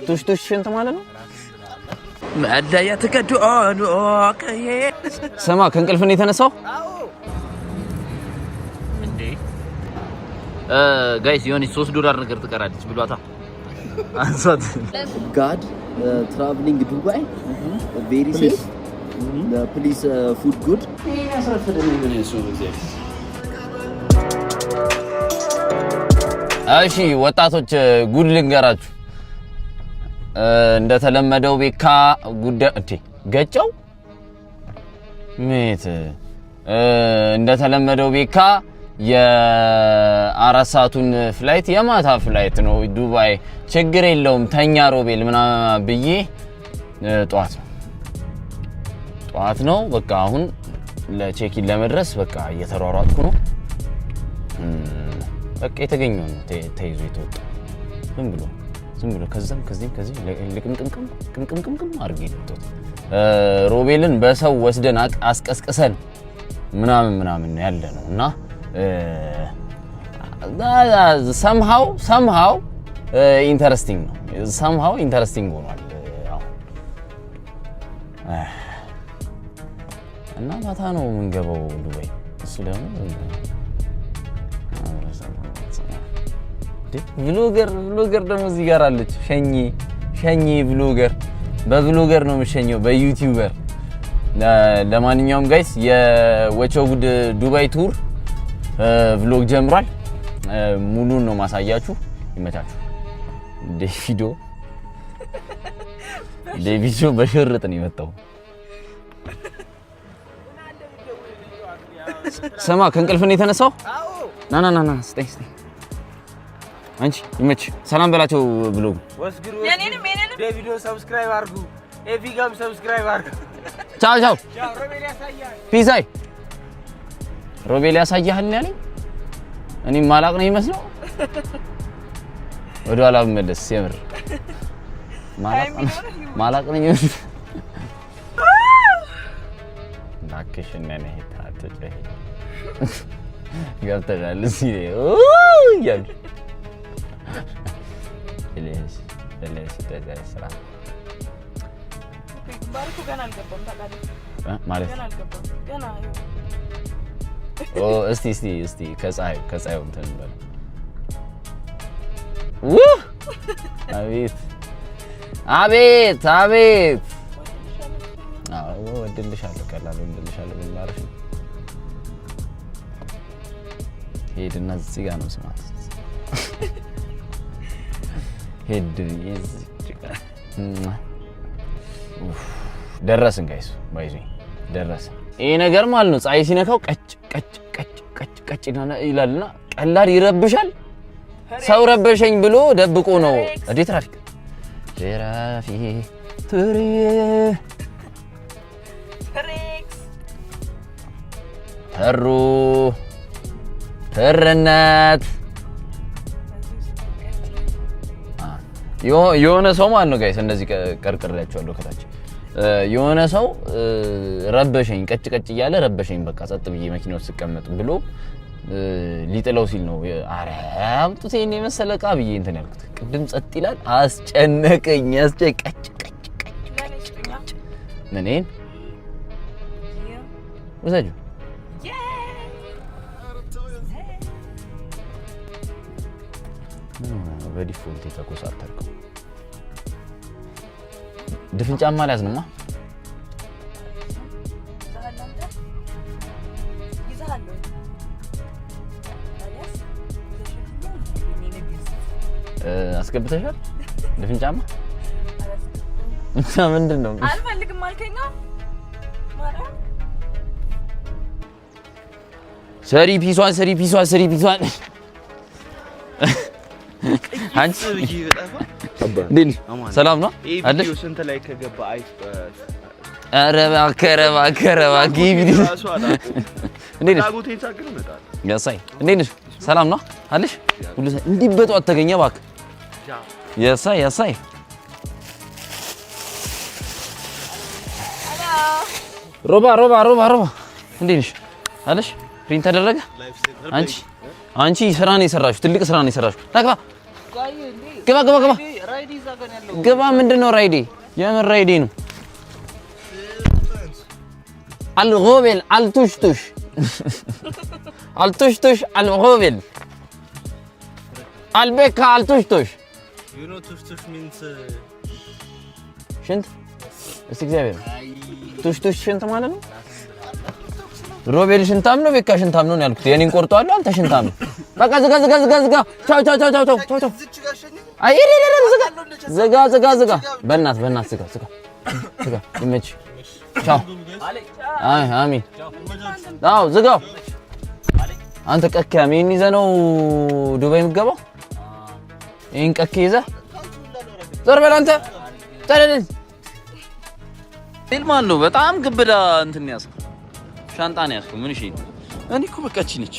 ቱሽ ቱሽ ሽንት ማለት ነው። ስማ፣ ከእንቅልፍ ነው የተነሳው እንዴ? Guys፣ የሆነች $3 ነገር ትቀራለች ብሏታ አንሷት። God, traveling Dubai very safe, please, food good. እሺ ወጣቶች፣ ጉድ ልንገራችሁ። እንደተለመደው ቤካ ጉዳ እንዴ ገጨው ሜት። እንደተለመደው ቤካ የ4 ሰዓቱን flight፣ የማታ flight ነው ዱባይ፣ ችግር የለውም ተኛ ሮቤል ምናምን ብዬ፣ ጠዋት ነው፣ ጠዋት ነው። በቃ አሁን ለ check-in ለመድረስ በቃ እየተሯሯጥኩ ነው። በቃ የተገኘው ነው ተይዞ የተወጣው። ዝም ብሎ ዝም ብሎ ከዛም ከዚህም ከዚህ ልቅምቅምቅም ቅምቅምቅምቅም አድርጌ ነው የወጣሁት። ሮቤልን በሰው ወስደን አስቀስቅሰን ምናምን ምናምን ያለ ነው እና somehow interesting ነው። Somehow interesting ሆኗል አሁን እና ማታ ነው የምንገባው ዱባይ። እሱ ደግሞ vlogger ደግሞ እዚህ ጋር አለች። ሸኚ ሸኚ vlogger፣ በ vlogger ነው የምሸኘው፣ በ YouTuber። ለማንኛውም guys፣ የወቸው ጉድ ዱባይ tour vlog ጀምሯል። ሙሉን ነው ማሳያችሁ። ይመቻችሁ። ዴቪዶ ዴቪዶ በሽርጥ ነው የመጣው። ስማ፣ ከእንቅልፍ ነው የተነሳው። ና ና ና ና፣ ስጠኝ ስጠኝ። አንቺ ይመች፣ ሰላም በላቸው vlog። ዴቪዶ subscribe አድርጉ። ኤፊጋም subscribe አድርጉ። ቻው ቻው። Peace አይ ሮቤል ያሳያል ያለኝ እኔ ማላቅ ነው የሚመስለው። ወደ ኋላ ብመለስ የምር ማላቅ ነው የሚመስለው። እባክሽ እነ አትጮሂ፣ ገብተሻል እዚህ እያሉ ስራ ማለት እስቲ እስቲ እስቲ ከፀሐዩ ከፀሐዩ እንትን እንበል። አቤት አቤት አቤት! አዎ ወድልሻለሁ፣ ቀላል ወድልሻለሁ። ምን ላደርግ ነው? ሄድና እዚህ ጋር ነው ስማት። ሄድ ብዬ እዚህ ጋር ደረስን። Guys፣ by the way ደረስን። ይሄ ነገር ማለት ነው ፀሐይ ሲነካው ቀጭ ቀጭ ቀጭ ቀጭ ቀጭ ይላልና ቀላል ይረብሻል። ሰው ረበሸኝ ብሎ ደብቆ ነው እንዴ? ትራፊክ ትራፊክ ትሪ ተሩ ትርነት የሆነ ሰው ማለት ነው guys፣ እንደዚህ ቀርቅሬያቸዋለሁ ከታች። የሆነ ሰው ረበሸኝ፣ ቀጭ ቀጭ እያለ ረበሸኝ፣ በቃ ጸጥ ብዬ መኪና ውስጥ ስቀመጥ ብሎ ሊጥለው ሲል ነው ኧረ አምጡት ይሄን የመሰለ እቃ ብዬ እንትን ያልኩት። ቅድም ጸጥ ይላል፣ አስጨነቀኝ። ቀጭ ቀጭ ቀጭ ቀጭ። ምን ይሄን ውሰጂው። ምን ሆነህ ነው በ default የተኮሳተርከው? ድፍን ጫማ አልያዝንማ። አስገብተሻል? ድፍን ጫማ እና ምንድን ነው? አልፈልግም አልከኝ። ሰሪ ፒሷን ሰሪ ፒሷን ሰሪ ፒሷን። አንቺ እንዴት ነሽ? ሰላም ነው አለሽ? ስንት ላይ ከገባ አይ ኧረ እባክህ፣ ኧረ እባክህ፣ ኧረ እባክህ፣ ይሄ ቪዲዮ እንዴት ነሽ? ያሳይ እንዴት ነሽ? ሰላም ነው አለሽ? ሁሉ እንዲህ በጠዋት ተገኘ እባክህ። ያሳይ ያሳይ። ሮባ ሮባ ሮባ ሮባ፣ እንዴት ነሽ አለሽ? Print ተደረገ። አንቺ ስራ ነው የሰራሽው፣ ትልቅ ስራ ነው የሰራሽው። ና ግባ ግባ ግባ ግባ። ግባ። ምንድን ነው ride ኤ? የምን ride ኤ ነው? አልሮቤል አልቱሽቱሽ አልቱሽቱሽ አልሮቤል አልቤካ አልቱሽቱሽ። You know ቱሽቱሽ means ሽንት። እስቲ እግዚአብሔር፣ ቱሽቱሽ ሽንት ማለት ነው። ሮቤል ሽንታም ነው፣ ቤካ ሽንታም ነው ያልኩት። የኔን ቆርጧለሁ፣ አንተ ሽንታም ነው። በቃ ዝጋ ዝጋ ዝጋ ዝጋ። ቻው ቻው ቻው ቻው ቻው ቻው። አይ ዝጋ ዝጋ ዝጋ ዝጋ። በእናትህ በእናትህ ዝጋ ዝጋ ዝጋ። ይመችህ። ቻው። አይ አሚን። አዎ ዝጋው። አንተ ቀኪያም ይሄን ይዘህ ነው ዱባይ የምትገባው? ይሄን ቀኪ ይዘህ ዞር በል አንተ። ተለል ማን ነው? በጣም ግብዳ እንትን ያዝከው፣ ሻንጣ ነው ያዝከው። ምን? እሺ እኔ እኮ በቃ እቺ ነች።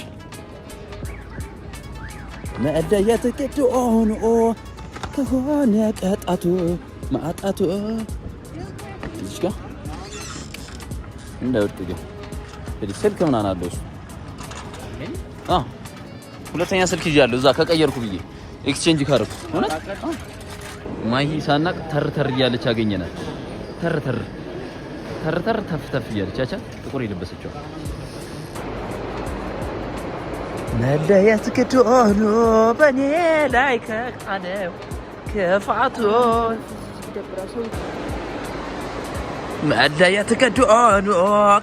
መለየት ግድ ሆኖ ከሆነ ቀጣቱ ማጣቱ እዚህ ጋር እንዳይወድቅ ግን ስልክ ምናምን አለው እሱ። አዎ ሁለተኛ ስልክ ይዣለሁ እዛ ከቀየርኩ ብዬ፣ exchange ካረኩ። እውነት ማሂ ሳናቅ ተር ተር እያለች አገኘናት። ተር ተር ተር ተር ተፍ ተፍ እያለች አቻ ጥቁር የለበሰችው። መለየት ግድ ሆኖ በእኔ ላይ ከጣለው ክፋቱ፣ መለየት ግድ ሆኖ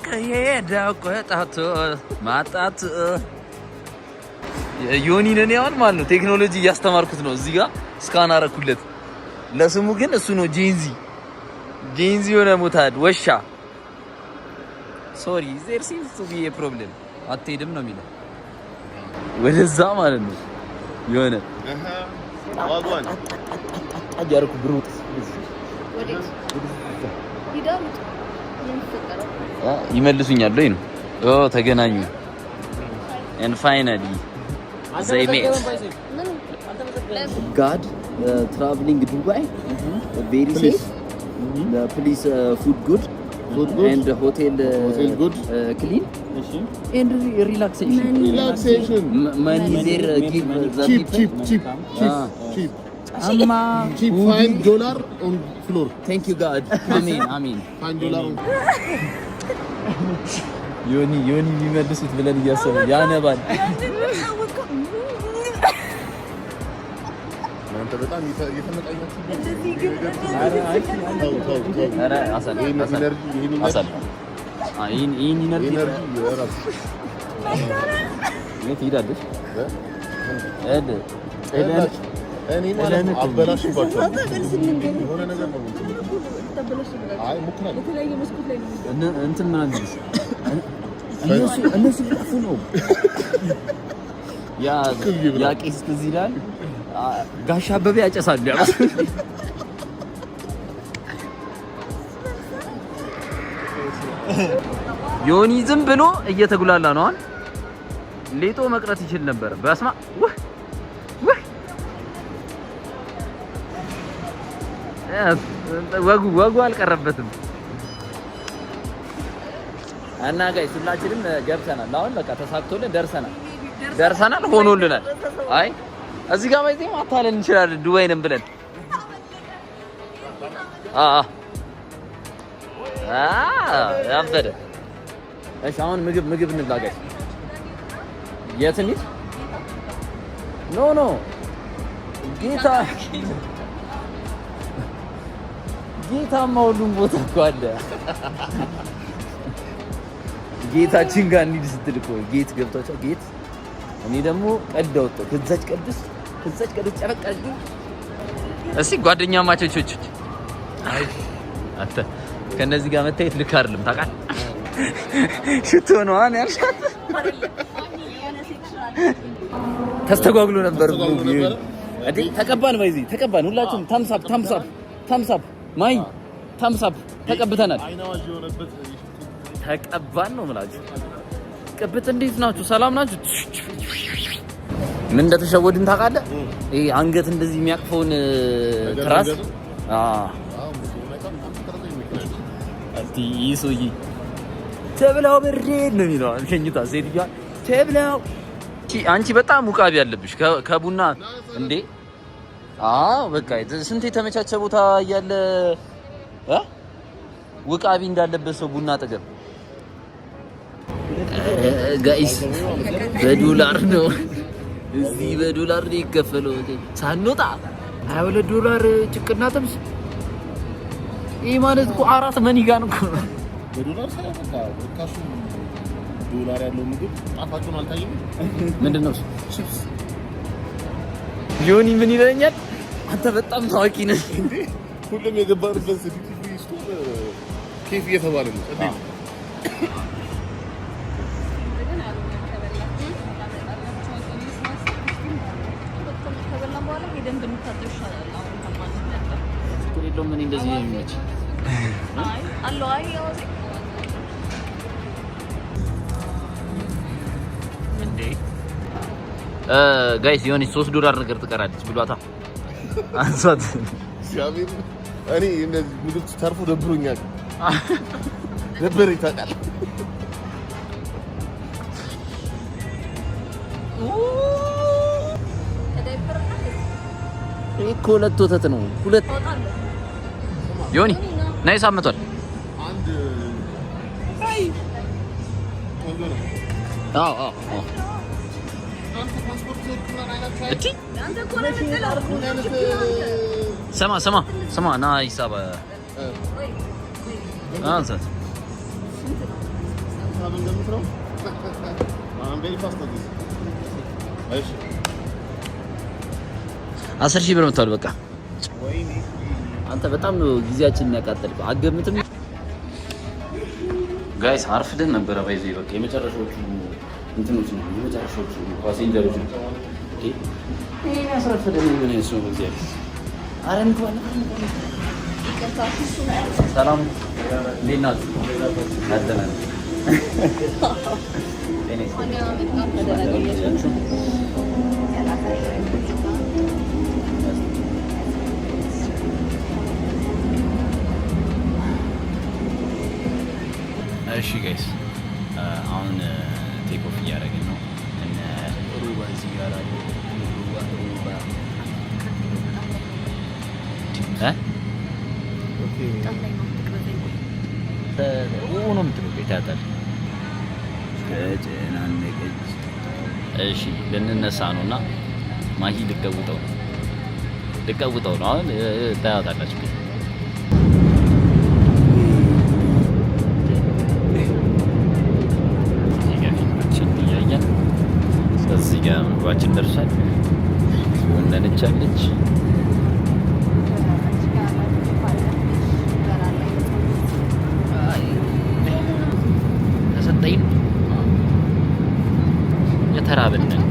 ከሄደው ቅጣቱ ማጣቱ። ዮኒን እኔ አሁን ማለት ነው ቴክኖሎጂ እያስተማርኩት ነው። እዚህ ጋር scan አረኩለት። ለስሙ ግን እሱ ነው Gen Z፣ Gen Z የሆነ ሙታድ ወሻ። Sorry, there seems to be a problem። አትሄድም ነው የሚለው ወደዛ ማለት ነው። የሆነ እያደረኩ ብሩጥ ሂዳሩጥ የሚፈጠረው ይመልሱኛል ወይ ነው። ኦ ተገናኙ and finally they met. God traveling Dubai very safe, please, food good. Food good. And hotel Hotel good. Clean and relaxation. Relaxation. Money there give the Cheap, people cheap, cheap, cheap, Ah. cheap. አማ Cheap. Find dollar on floor. Thank you God. አሜን አሜን። Find dollar on ዮኒ ዮኒ የሚመልሱት ብለን እያሰብን ያነባል። እናንተ በጣም እየተመጣኛችሁ። ተው ተው ተው። ኧረ አሳል ይሄን አሳል energy ይሄን energy አሳል ይሄን energy energy የራሱ የት ትሄዳለች? እድ ጥለን እኔ ማለት ነው አበላሽባቸዋለሁ። የሆነ ነገር ነው አይ ሞክራለሁ። የተለያየ መስኮት ላይ ነው። እንትን ምናምን ቢልስ እነሱ ሊጠፉ ነው። ያ ቄስ ትዝ ይላል። ጋሻ አበበ ያጨሳሉ። ያው ዮኒ ዝም ብሎ እየተጉላላ ነው። አሁን ሌጦ መቅረት ይችል ነበር። በስማ ውህ ውህ ወጉ ወጉ አልቀረበትም። እና guys ሁላችንም ገብተናል። አሁን በቃ ተሳክቶልን ደርሰናል፣ ደርሰናል፣ ሆኖልናል። አይ እዚህ ጋር በዚህ ማታለል እንችላለን ዱባይ ነን ብለን። አ አ ያበደ። እሺ አሁን ምግብ ምግብ እንብላ guys። የት እንሂድ? No, no፣ ጌታ ጌታማ ሁሉም ቦታ እኮ አለ። ጌታችን ጋር እንሂድ ስትል እኮ ጌት ገብቷቸው ጌት። እኔ ደግሞ ቀድ አወጣሁ ከዛች ቀድስ ከዛች ቀድስ ጨረቅ አድርጌ። እስቲ ጓደኛ ማቾቾች አይ አንተ ከነዚህ ጋር መታየት ልክ አይደለም ታውቃለህ። ሽቶ ነው አን ያልሻት ተስተጓጉሎ ነበር። እንዴ ተቀባን፣ ባይዚ ተቀባን። ሁላችሁም thumbs up, thumbs up, thumbs up፣ ማይ thumbs up። ተቀብተናል። ተቀባን ነው የምላችሁ። ቅብት እንዴት ናችሁ? ሰላም ናችሁ? ምን እንደተሸወድን ታውቃለህ? ይሄ አንገት እንደዚህ የሚያቅፈውን ትራስ። እስቲ ይህ ሰውዬ ተብላው ብሬድ ነው የሚለው ሸኝቷ ሴትዮዋ ተብላው። አንቺ በጣም ውቃቢ ያለብሽ ከቡና እንዴ። አዎ በቃ ስንት የተመቻቸ ቦታ እያለ እ ውቃቢ እንዳለበት ሰው ቡና አጠገብ። Guys፣ በዶላር ነው እዚህ፣ በዶላር ነው ይከፈለው። ሳንወጣ 22 ዶላር ጭቅና ጥብስ። ይህ ማለት እኮ አራት money gun እኮ ነው። በዶላር ሳይሆን በቃ ርካሹ ዶላር ያለው ምግብ ጣፋጩን አልታየም። ምንድን ነው እሱ? ቺፕስ። ዮኒ ምን ይለኛል? አንተ በጣም ታዋቂ ነህ። እንዴ፣ ሁሉም የገባንበት duty free store ኬፍ እየተባለ ነው። እንዴ! ግን ከበላን በኋላ ሄደን ብንታጠብ ይሻላል። አሁን ከማንታጠብ። ችግር የለውም። እኔ እንደዚህ ነው የሚመች። አይ አለው፣ አይ አዋዜ። እንዴ guys፣ የሆነች 3 ዶላር ነገር ትቀራለች ብሏታ፣ አንሷት። እግዚአብሔር፣ እኔ እንደዚህ ምግብ ተርፎ ደብሮኛል። ደበረኝ ታውቃለህ። ከዳይፐርና ይሄ እኮ ሁለት ወተት ነው። ሁለት ዮኒ ናይ ሳመቷል። አንድ ቆንጆ ነው። አዎ። አንተ ፓስፖርት ምናምን አይናችሁ እቺ አንተ እኮ ነው የምትለው። ምን አይነት ስማ ስማ ስማ፣ ና ሂሳብ አንሳት። ሂሳብ እንገምት ነው። I'm very fast at this. እሺ። 10,000 ብር መጥቷል። በቃ። ወይኔ! አንተ በጣም ነው ጊዜያችንን ያቃጠልከው። አገምትም guys፣ አርፍደን ነበረ። By the way በቃ የመጨረሻዎቹ እንትኖች ነው፣ የመጨረሻዎቹ passenger ኦች ነው። Okay፣ ይሄን ያስረፍደን ምን አይነት ሰው ነው? እግዚአብሔር! ኧረ እንግባ እንግባ እንግባ። ሰላም፣ እንዴት ናችሁ? አለናል። ጤና ይስጥልኝ። እሺ guys፣ አሁን take off እያደረግን ነው። እነ ሩባ እዚህ ጋር አሉ። ሩባ ሩባ እ ነው የምትለው ታያታለህ። ተጨናነቀች። እሺ ልንነሳ ነው እና ማሂ ልቀውጠው ነው፣ ልቀውጠው ነው። አሁን ታያታላችሁ። እዚህ ጋር ፊልማችን እያየን እዚህ ጋር ምግባችን ደርሷል። ወነነቻለች። ተሰጠኝ ነው። የተራብነን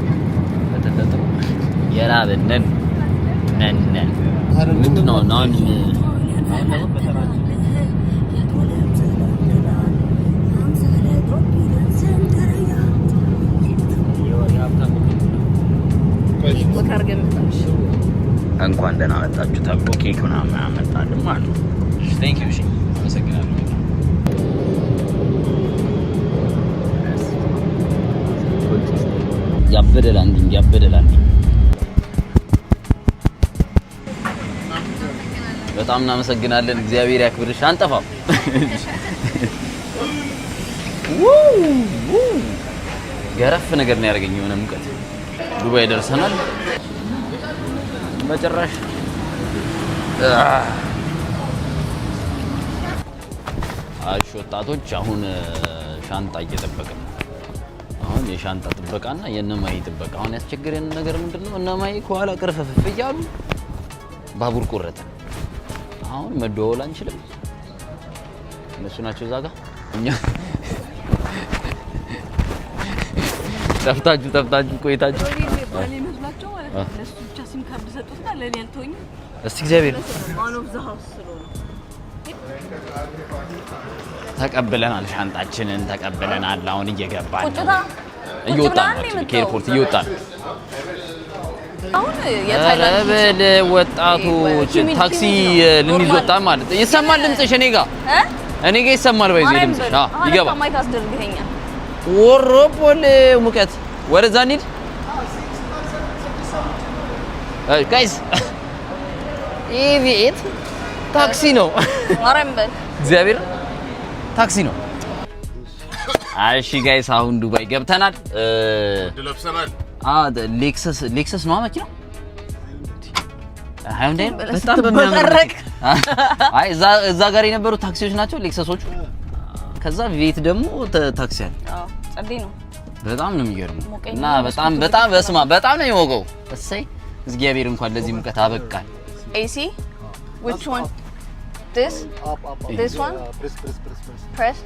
በተፈጥሮ የራብነን ነን ነን። ምንድን ነው አሁን? እንኳን ደህና መጣችሁ ተብሎ ኬክ ምናምን አመጣልን ማለት ነው። Thank you። እሺ አመሰግናለሁ። ያበደ landing፣ ያበደ landing። በጣም እናመሰግናለን። እግዚአብሔር ያክብርሽ። አንጠፋም። ውው ገረፍ ነገር ነው ያደረገኝ የሆነ ሙቀት። ዱባይ ደርሰናል። በጭራሽ። እሺ ወጣቶች፣ አሁን ሻንጣ እየጠበቅን ነው። አሁን የሻንጣ ጥበቃና የእነማይ ጥበቃ። አሁን ያስቸገረን ነገር ምንድን ነው? እነማይ ከኋላ ቅርፍፍፍ እያሉ ባቡር ቆረጠ። አሁን መደዋወል አንችልም። እነሱ ናቸው እዛ ጋ። እኛ ጠፍታችሁ ጠፍታችሁ ቆይታችሁ ባሌ መስሏቸው ማለት ነው። ለእሱ ብቻ ሲም ካርድ ሰጡትና ለእኔ አልተወኝም። እስቲ እግዚአብሔር Man of the house ስለሆነ። ተቀብለናል፣ ሻንጣችንን ተቀብለናል። አሁን እየገባን ነው። ቁጭታ እየወጣን ነው። Actually ከ airport እየወጣን ነው። አሁን ኧረ የታይላንድ በል ወጣቶች፣ ታክሲ ልንይዝ ወጣን ማለት ይሰማል ድምፅሽ እኔ ጋ፣ እኔ ጋ ይሰማል። By the way ድምፅሽ አዎ ይገባል። ማየት አስደርገኛል። ወሮፖል ሙቀት፣ ወደዛ እንሂድ guys። ይሄ V8 ታክሲ ነው። ማርያም በል። እግዚአብሔር ታክሲ ነው። እሺ guys፣ አሁን ዱባይ ገብተናል። ለብሰናል። ሌክሰስ፣ ሌክሰስ ነው መኪናው። ሃዩንዳይ ነው። በጣም በሚያምር ስትበጠረቅ። አይ፣ እዛ ጋር የነበሩ ታክሲዎች ናቸው ሌክሰሶቹ። ከዛ V8 ደግሞ ታክሲ አለ። አዎ፣ ጸዴ ነው። በጣም ነው የሚገርመው። ሞቀኝ። እና በጣም በጣም፣ በስማ፣ በጣም ነው የሚሞቀው። እሰይ፣ እግዚአብሔር እንኳን ለዚህ ሙቀት አበቃል። AC, which one? This this one? Press, press, press, press. Press.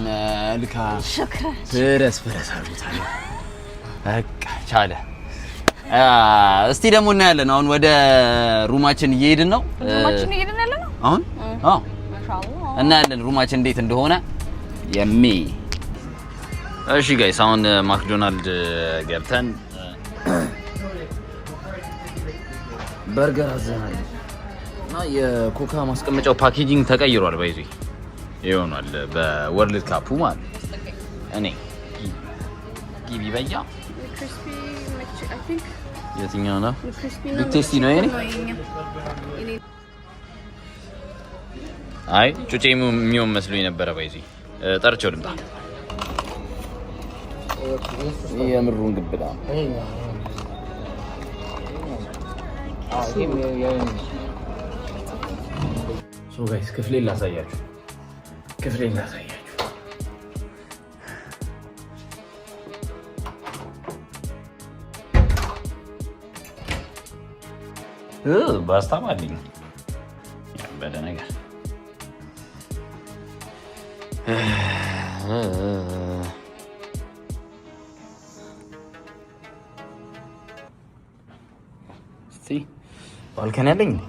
መልካም። شكرا. Press, press አድርጎታል። በቃ ቻለ። እስቲ ደግሞ እናያለን። አሁን ወደ room ኣችን እየሄድን ነው። Room ኣችን እየሄድን ያለ ነው። አሁን አዎ። ማሻአላህ። እናያለን room ኣችን እንዴት እንደሆነ የሚ እሺ guys፣ አሁን ማክዶናልድ ገብተን በርገር አዘናል እና የኮካ ማስቀመጫው packaging ተቀይሯል። By the way ይሆናል በ World Cup ኡ ማለት እኔ ጊቢ በያ። Crispy, I think. የትኛው ነው? Crispy. Big Tasty ነው የኔ? አይ፣ ጩጬ የሚሆን መስሎኝ ነበረ። By the way ጠርቼው ልምጣ። የምሩን ግብዳ። ይሄኛው። አዎ፣ ይሄም So guys፣ ክፍሌን ላሳያችሁ፣ ክፍሌን ላሳያችሁ። ባስታም አለኝ፣ ያበደ ነገር። እስቲ balcony አለኝ እንዴ?